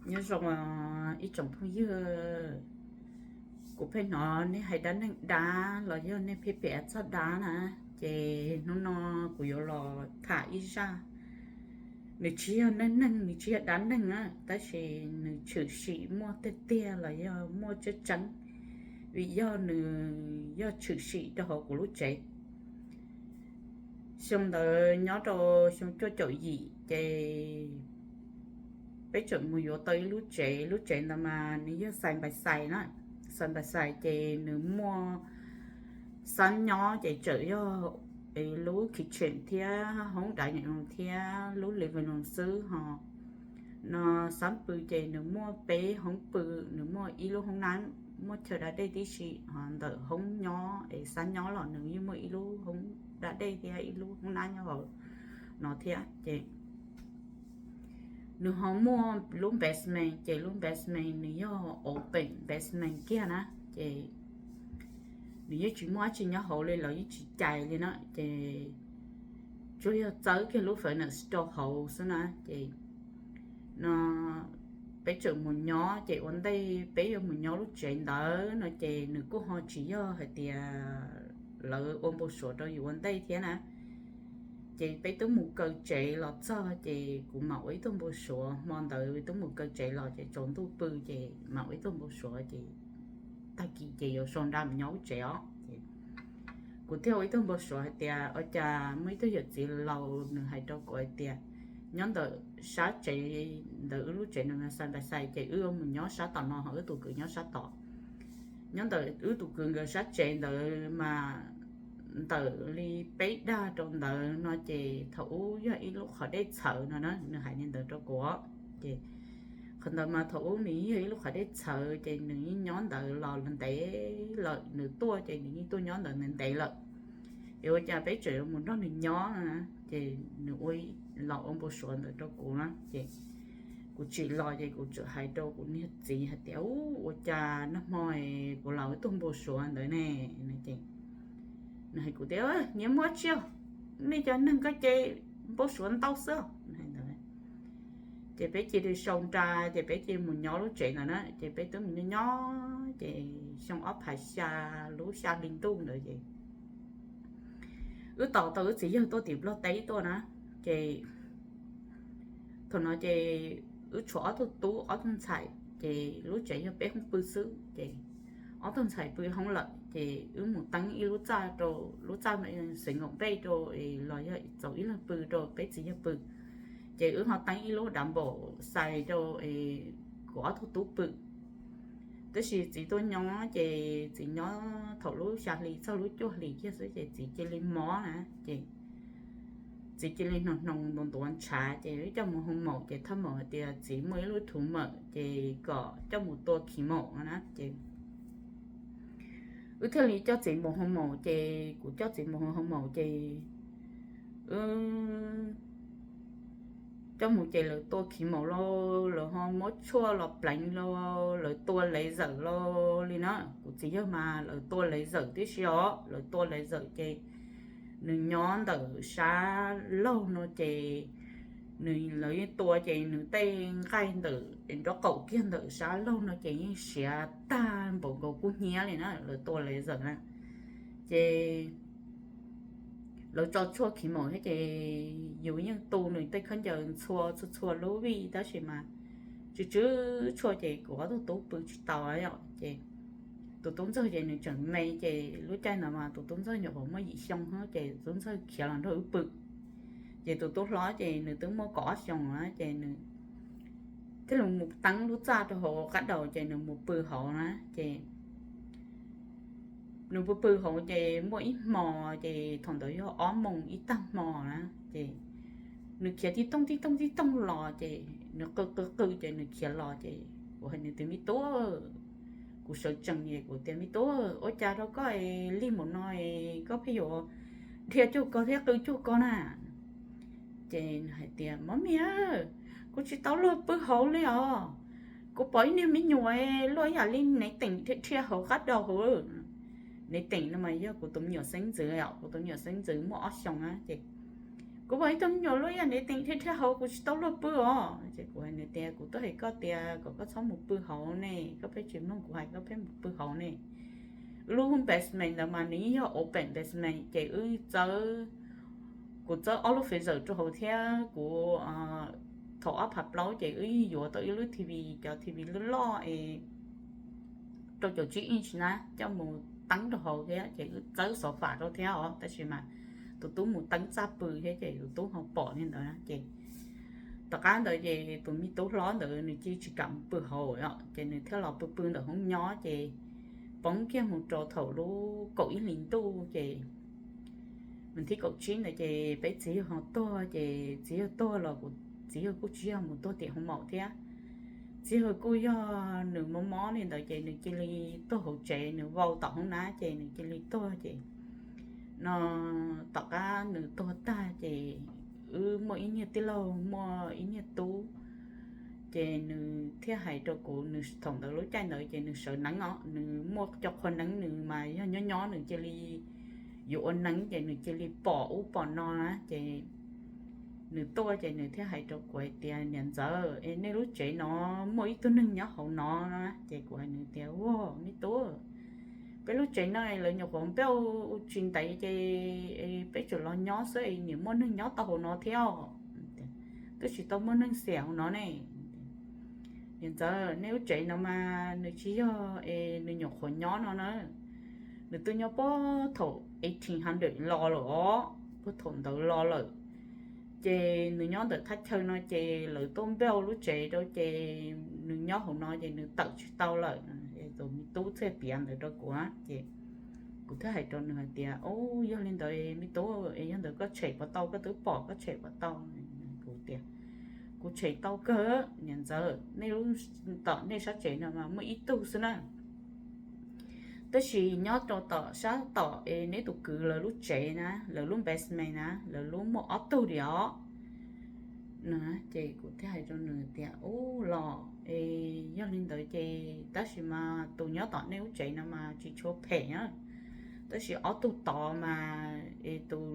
Nyob zoo ib tsoom phooj ywg, kuv pheej hnov nej hais dab neeg dab los yog nej pheej piav txog dab na, ces hnub no kuv yuav los tham ib zaj. Nws tsis yog neeg neeg, nws tsis yog dab neeg na, tab sis nws tshwm sim muaj tiag tiag los yog muaj tseeb tseeb, vim yog nws yog tshwm sim rau hauv kuv lub tsev. Xyoo ntawd nyob rau xyoo cuaj caum yim ces peb tseem mus yuav tau ib lub tsev, lub tsev ntawd mas nws yog xais npais xais na, xais npais xais ces nws muaj xab nyob ces tseem yog lub kitchen thiab hoob dav nyam no thiab lub living room xwb ho. No xab pw ces nws muaj peb hoob pw, nws muaj ib lub hoob nab, muaj chaw da dej tib si ho ntawm hoob nyob es xab nyob los nws yeej muaj ib lub hoob da dej thiab ib lub hoob nab nyob hauv no thiab ces nws ho muaj lub basement ces lub basement nws yog open basement kiag na, ces nws yeej tsis muaj dab tsi nyob hauv li, lawv yeej tsis cais li na, ces tsuas yog txawb kiag lub furnace rau hauv xwb na ces no peb tseem mus nyob ces ua ntej peb yuav mus nyob lub tsev ntawd no ces nws kuj ho tsis yog hais tias lawv ua npau suav rau yus ua ntej thiab na. Ces peb twb mus kaw tsev los txog ces kuv mam ua ib tug npau suav, hmo ntawd twb mus kaw tsev los ces tsaus ntuj pw ces mam ua ib tug npau suav ces tag kis ces yuav sau nra mus nyob lub tsev os. Kuv thiaj ua ib tug npau suav hais tias ua cas muaj ib tug yawm txiv laus nws hais rau kuv hais tias nyob ntawm sab tsev ntawd, wb lub tsev nws xais npais xais ces wb mus nyob sab tom no ho wb tus kwv nyob sab tod. Nyob ntawm wb tus kwv nkawd sab tsev ntawd mas ntawm li peb dag rau ntawd no ces thaum ub yog ib lub qhov dej txhawv no na, nws hais li ntawd rau kuv. Ces qhov ntawd mas thaum ub nws yog ib lub qhov dej txhawv ces nws yeej nyob ntawd los ntev lawm, nws tuaj ces nws yeej tuaj nyob ntawd ntev ntev lawm. Es ua cas peb tseem mus nrog nws nyob no na, ces nws ua los ua npau suav ntawd rau kuv na ces kuv tsim los ces kuv txawm hais rau kuv niag txiv hais tias ua cas nag hmo kuv los ua ib tug npau suav ntawd ne. Nws hais kuv tias nyias muaj tsiaj, nej cov neeg koj ces npau suav ntau xwb. Ces peb cia li sau nra ces peb cia li mus nyob lub tsev ntawd na, ces peb twb mus nyob nyob ces xyoo ob phav xya lub xya hli ntuj ntawd ces wb tos tau wb txiv yawg tuaj tim Nplog teb tuaj na, ces thaum no ces wb tshuav ob tug tub ob tug ntxhais, ces lub tsev yog peb hoob pw xwb ces ob tug ntxhais pw hoob lawm ces wb mus teeb ib lub txaj rau, lub txaj xeev nkaum npej rau los yog txaus ib leeg pw rau peb txiv yawg pw. Ces wb ho teeb ib lub dav npaum xais rau kuv ob tug tub pw. Tab sis txiv tuaj nyob ces txiv nyob thaum lub xya hli txog lub cuaj hli kiag xwb ces txiv cia li mob na, ces txiv cia li hnoos hnoos ntuav ntuav ntshav ces wb coj mus hoo maum ces thaj maum hais tias txiv muaj ib lub thuv mawm ces kom coj mus tua khi maum no na ces wb thiaj li coj txiv mus hoo maum ces kuv coj txiv mus hoo maum ces wb coj mus ces lawv tua khi maum lauj, lawv ho muab tshuaj los pleev lauj, lawv tua laser lauj li na. Kuv txiv yawg mas lawv tua laser tib si os, lawv tua laser ces nws nyob ntawm sab laug no ces nws, lawv yeej tua ces nws tej nqaij ntawm nraub qaum kiag ntawm sab laug no ces yeej siav tag npaum nkaus kub hnyiab li na, lawv tua laser na. Ces lawv tso tshuaj khi maum thiab ces yus yeej tu nws tej khaub ncaws ntxhua txhua txhua lub vij tab sis mas tsw tsw tshuaj ces kuv ob tug tub pw tsis tau yom. Ces tus tub ntxawg ces nws tseem me ces lub caij ntawd mas tus tub ntxawg nyuam qhuav muaj yim xyoo xwb ces tus tub ntxawg khiav los nrog wb pw. Ces tus tub hlob ces nws twb muaj kaum ob xyoos na ces nws thiaj li mus teeb lub txaj rau hauv qab daus ces nws mus pw hauv na ces nws pw pw hauv ces muaj ib hmo ces thaum ntawd yog ob moos ib tag hmo na ces nws khiav tib tooj tib tooj tib tooj los ces nws qw qw qw ces nws khiav los ces kuv hais nws tias me tub, kuv sawv tsees es kuv tias me tub, ua cas rau koj es lig mus no es koj pheej yuav dhia cuag ko thiab qw cuag ko na? Ces nws hais tias mov mias, kuv tsis tau luag pw hauv li os, kuv pom ib niag me nyuam luaj ib yam li nev teem dhia dhia hauv qab daus hauv. Nev teem no mas yog kuv tus me nyuam xeeb ntxwv os, kuv tus me nyuam xeeb ntxwv muaj ob xyoos na ces Kuv pom ib tug me nyuam lub yaj niv tees thiab thiab hauv, kuv tsis tau luag pw os. Ces kuv hais nws tias, kuv twb hais koj tias kom koj txhob mus pw hauv ne, koj pheej tsis mloog kuv hais, koj pheej mus pw hauv ne. Lub basement ntawd mas nws yeej yog open basement, ces wb txawb, kuv txawb ob lub freezer rau hauv thiab kuv, thaum ob phav plaub ces wb yuav tau ib lub T V, cov T V loj loj es rau caum tsib inch na, coj mus teeb rau hauv thiab ces wb txawb sofa rau thiab os, tab sis mas tus tub mus teeb txaj pw thiab ces tus tub ho pom li ntawd na. Ces tom qab ntawd ces tus me tub hlob ntawd nws cia tsis kam mus pw hauv os, ces nws thiaj los pw pw ntawm hoob nyob ces poob kiag mus rau thaum lub kaum ib hlis ntuj ces, vas thib kaum tsib ntawd ces peb txiv yawg ho tuag, ces txiv yawg tuag los kuv txiv yawg kuj tsis yog mus tuag tim hoo maum thiab. Txiv yawg kuj yog nws mob mob li ntawd ces nws cia li tuag hauv tsev, nws vau tom hoob nab ces nws cia li tuag ces no, tom qab nws tuag tag ces wb muaj ib niag tij laug muaj ib niag tub, ces nws thiaj hais rau kuv, nws thaum ntawd lub caij ntawd ces nws sawv neeb os, nws muaj cov qhua neeb nws mas yog nyob nyob nws cia li yuav ua neeb ces nws cia li pom ub pom no na ces nws tuaj ces nws thiaj hais rau kuv hais tias, niam ntxawm, es nej lub tsev no muaj ib tug neeg nyob hauv no no. Ces kuv hais nws tias, ua me tub, peb lub tsev no lawv nyuam qhuav npauj tsis ntev ces peb tsuas los nyob xwb, niam muaj neeg nyob tau hauv no thiab, twb tsis tau muaj neeg xiam hauv no ne. Niam ntxawm, nej lub tsev no mas nws tsis yog es nws nyuam qhuav nyob no na, nws twb nyob puag thaum eighteen hundred los lawm os, puag thaum ntawd los lawm. Ces nws nyob ntawm thaj chaw no ces lawv tuaj npauj lub tsev rau ces nws nyob hauv no ces nws tawm tsis tau lawm. Tus me tub thiaj piav ntawd rau kuv ces kuv thiaj hais rau nws hais tias, o, yog li ntawd me tub, yog ntawd koj tshem puas tau, koj twb pom koj tshem puas tau? Kuv tias, kuv tshem tau kawg, niam ntxawm, nej lub, tom nej sab tsev no mas muaj ib tug xwb na, tab sis nyob rau tom sab tom es neb tus kwv lawv lub tsev na, lawv lub basement na, lawv lub muaj ob tug li os. Ces kuv thiaj hais rau nws tias, ub, los es yog li ntawd ces tab sis mas tus nyob tom nej lub tsev no mas tsis tshua phem na, tab sis ob tug tod mas es tus,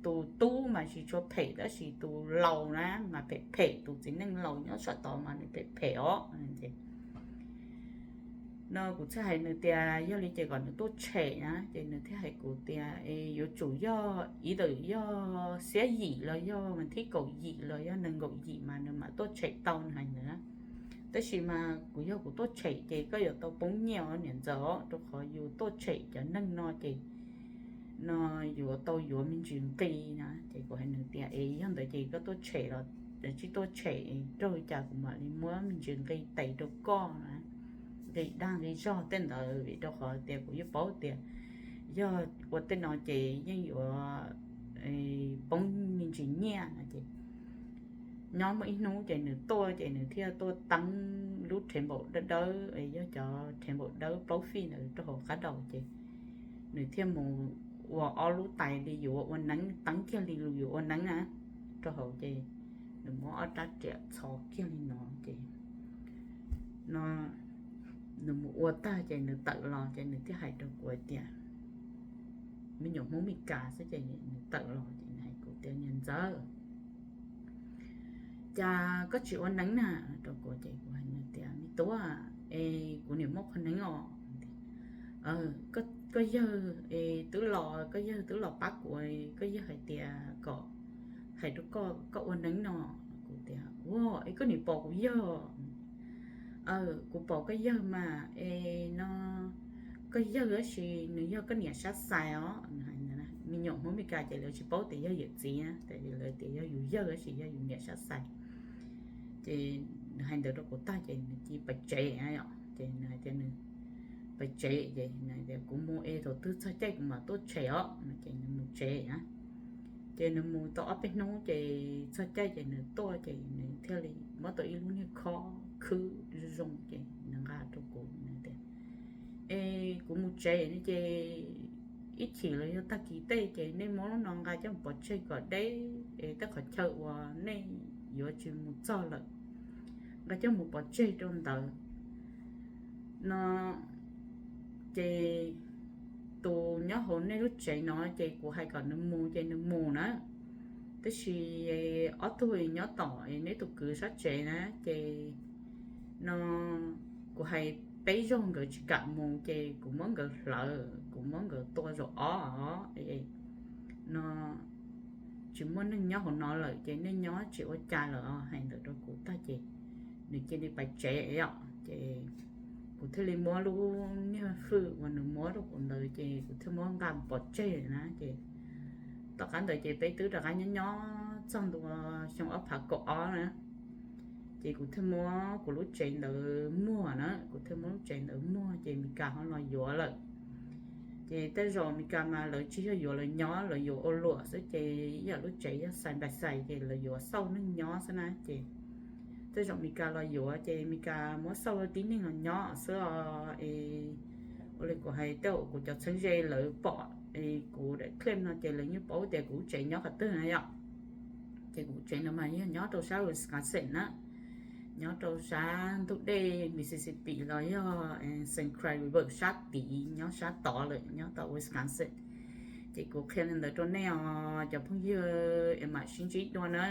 tus tub mas tsis tshua phem tab sis tus laus na mas phem phem, tus txiv neej laus nyob sab tod mas nws phem phem os. No kuv thiaj hais nws tias yog li ces kom nws tuaj tshem na, ces nws thiaj hais kuv tias, es yuav tsum yog ib tawm yog xiab yim los yog vas thib kaum yim los yog nees nkaum yim mas nws mam tuaj tshem tau, nws hais ntawd. Tab sis mas kuv yog kuv tuaj tshem ces koj yuav tau poob nyiaj os niam ntxawm os, rau qhov yus tuaj tshem cov neeg no ces no yuav tau yuav me ntsis nqi na. Ces kuv hais nws tias, es yog ntawd ces koj tuaj tshem los, tsij tuaj tshem, raug li cas kuv mam li muab me ntsis nqi tes rau koj na, nqi dag nqi zog tej ntawd, vim rau qhov tias kuv yeej paub tias yog ua tej no ces yeej yuav poob me ntsis nyiaj no. Ces nyob muaj ib hnub ces nws tuaj ces nws thiaj tuaj teeb lub rhev npaum dawb dawb, yog cov rhev npaum dawb plaub fij ntawd rau hauv qab daus ces nws thiaj mus ua ob lub tais li yuav ua neeb, teeb kiag li lus yuav ua neeb na rau hauv ces nws muab ob rab riam txhos kiag li no ces no nws mus ua tag ces nws tawm los ces nws thiaj hais rau kuv hais tias, me nyuam Hmoob Mes Kas xwb ces nws tawm los ces nws hais kuv tias, niam ntxawm, cas koj tsis ua neeb na? Rau kuv ces kuv hais nws tias, me tub, es kuv niam muaj qhua neeb os. Koj yawg es twb los, koj yawg twb los pab kuv, koj yawg hais tias kom hais rau koj, koj ua neeb no. Kuv tias, ua, es koj niam pom kuv yawg? Kuv pom koj yawg mas, es no koj yawg tab sis nws yog koj niam sab xais os. Me nyuam Hmoob Mes Kas ces lawv tsis paub tias yog yawm txiv na, lawv tias yog yus yawg tab sis yog yus niam sab xais. Ces nws hais ntawd rau kuv tag ces nws cia li pais tsev na. Ces nws hais tias nws pais tsev ces nws hais tias kuv mus es thaum twg txog caij kuv mam tuaj tshem os no ces nws mus tsev na. Ces nws mus tau ob peb hnub ces txog caij ces nws tuaj ces nws thiaj li muab tau ib lub niag khob khwb zoo zoo ces nws nqa rau kuv, nws tias, es kuv mus tsev no ces ib chim los yog tag kis tej ces nej muab lub no nqa coj mus pov tseg kom deb es tej qhov chaw uas nej yuav tsis mus txog lawm, nqa coj mus pov tseg rau ntawd no. Ces tus nyob hauv nej lub tsev no ces kuv hais kom nws mus ces nws mus na. Tab sis ob tug nyob tom neb tus kwv sab tsev na ces no kuv hais peb zaug nkawd tsis kam mus ces kuv muab nkawd hlawv, kuv muab nkawd tua zaum ob no tsis muaj neeg nyob hauv no lawm ces nej nyob tsis ua cas lawm os. Hais ntawd rau kuv tag ces nws cia li pais tsev os. Ces kuv thiaj li muab lub niag fwj uas nws muab rau kuv ntawd ces kuv thiaj muab nqa pov tseg na. Ces tom qab ntawd ces peb twb rov qab nyob nyob txog ntua xyoo ob phav kaum ob na. Ces kuv thiaj muab kuv lub tsev ntawd muag na, kuv thiaj muab lub tsev ntawd muag ces Meskas ho los yuav lawm. Ces tej zaum Meskas mas lawv tsis yog yuav lawv nyob, lawv yuav ua luam xwb ces ib yam lub tsev yog xais npais xais ces lawv yuav xauj neeg nyob xwb na. Ces tej zaum Meskas los yuav ces Meskas muab xauj tib neeg los nyob xwb os. Ua li kuv hais tej uas kuv cov txheeb ze lawv pom kuv daim clip no ces lawv yeej paub tias kuv lub tsev nyob qhov twg na yom. Ces kuv tsev no mas yog nyob rau sab Wisconsin na, nyob rau sab ntug dej Mississippi los yog Saint Croix River sab tid, nyob sab tod lawm, nyob tom Wisconsin. Ces kuv qhia li ntawd rau nej os cov phooj ywg es mam sib ntsib dua na.